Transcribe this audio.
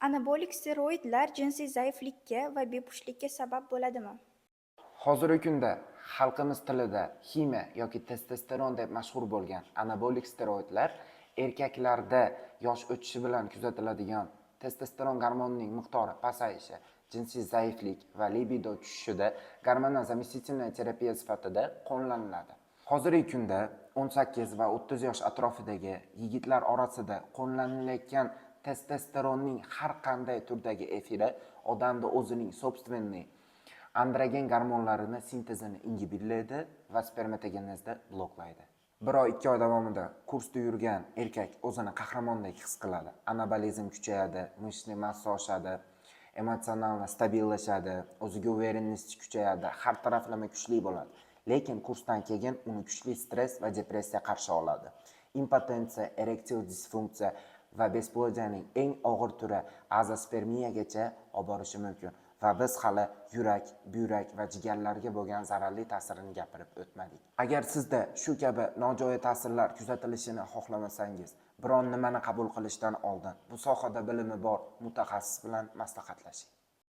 Anabolik steroidlar jinsiy zaiflikka va bepushtlikka sabab bo'ladimi? Hozirgi kunda xalqimiz tilida ximiya yoki testosteron deb mashhur bo'lgan anabolik steroidlar erkaklarda yosh o'tishi bilan kuzatiladigan testosteron gormonining miqdori pasayishi, jinsiy zaiflik va libido tushishida gormonal заместительная terapiya sifatida qo'llaniladi. Hozirgi kunda 18 va 30 yosh atrofidagi yigitlar orasida qo'llanilayotgan testosteronning har qanday turdagi efiri odamda o'zining собственный androgen gormonlarini sintezini ingibirlaydi va spermatogenezni bloklaydi. Bir oy, 2 oy davomida kursda yurgan erkak o'zini qahramondek his qiladi. Anabolizm kuchayadi, мышечный massa oshadi, emotsional stabillashadi, o'ziga уверенность kuchayadi, har taraflama kuchli bo'ladi. Lekin kursdan keyin uni kuchli stress va depressiya qarshi oladi. Impotensiya, erektil disfunksiya va бесплодия ning eng og'ir turi azospermiyagacha olib borishi mumkin va biz hali yurak, buyrak va jigarlarga bo'lgan zararli ta'sirini gapirib o'tmadik. Agar sizda shu kabi nojo'ya ta'sirlar kuzatilishini xohlamasangiz, biron nimani qabul qilishdan oldin bu sohada bilimi bor mutaxassis bilan maslahatlashing.